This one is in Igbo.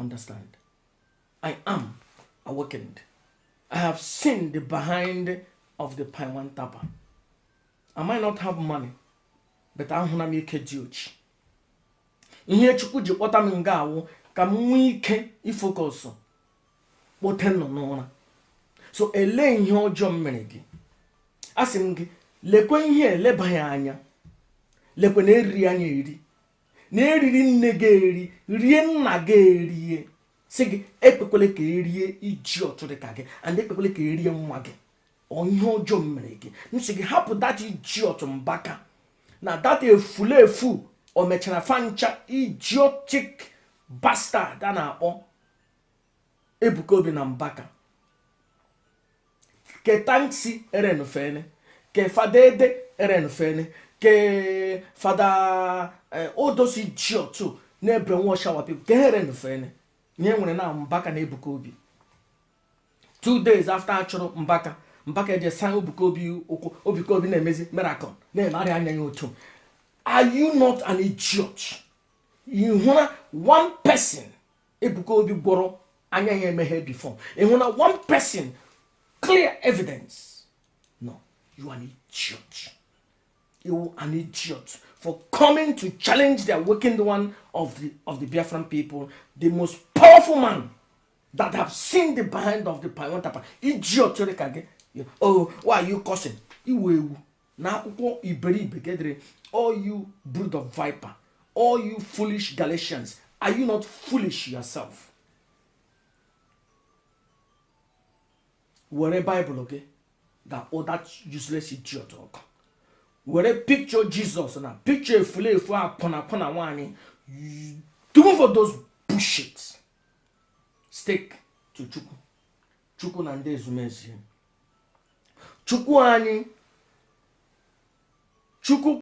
Understand, I am awakened. I have seen the behind of the Paiwan Tapa. I might not have money, but ahụna m ike dị ochi. Ihe Chukwu ji kpọta m nga awụ ka m nwee ike ifocus kpọte nọ n'ụra. So elee ihe ọjọọ m mere gị? Asị m gị lekwe ihe, elebaghị anya, lekwe na eriri anya eri na eriri nne gị eri, rie nna gị erie. Sị gị ekpekwele ka erie idiot dị ka gị, and ekpekwele ka erie nwa gị. Ọ ihe ọjọọ m mere gị? M sị gị hapụ that idiot Mbaka na that efulefu o mechara fancha idiotic bastard a na-akpọ Ebuka Obi na Mbaka ke tanksi erenufene ke fada ede erenufene ke fada odosi idiot na-ebrainwash our people ke erenufene. Ihe nwere na Mbaka na Ebuka Obi, 2 days after achụrụ Mbaka, Mbaka eje saa Ebuka Obi ụkwụ. Ebuka Obi na-emezi miracle, na-emegharị anya ya otu. Are you not an idiot? You hụra one person Ebuka Obi gwọrọ anya ya emeghe before? Ị hụra one person, clear evidence? No, you are an idiot. You are an idiot for coming to challenge the awakened one of the Biafran people, the most powerful man that have seen the behind of the Paiwan. Idiot ka gị. Oh, why are you cursing? Iwu ewu na akwụkwọ iberibe gedere. All you brood of viper, all you foolish Galatians, are you not foolish yourself? Were Bible gị ga-akpọ that useless idiot ọkụ. Were picture Jesus na picture efulefu akwụna akwụna nwaanyị. Do for those bullshit. Stick to Chukwu, Chukwu na ndị ezumezu Chukwu anyị, Chukwu.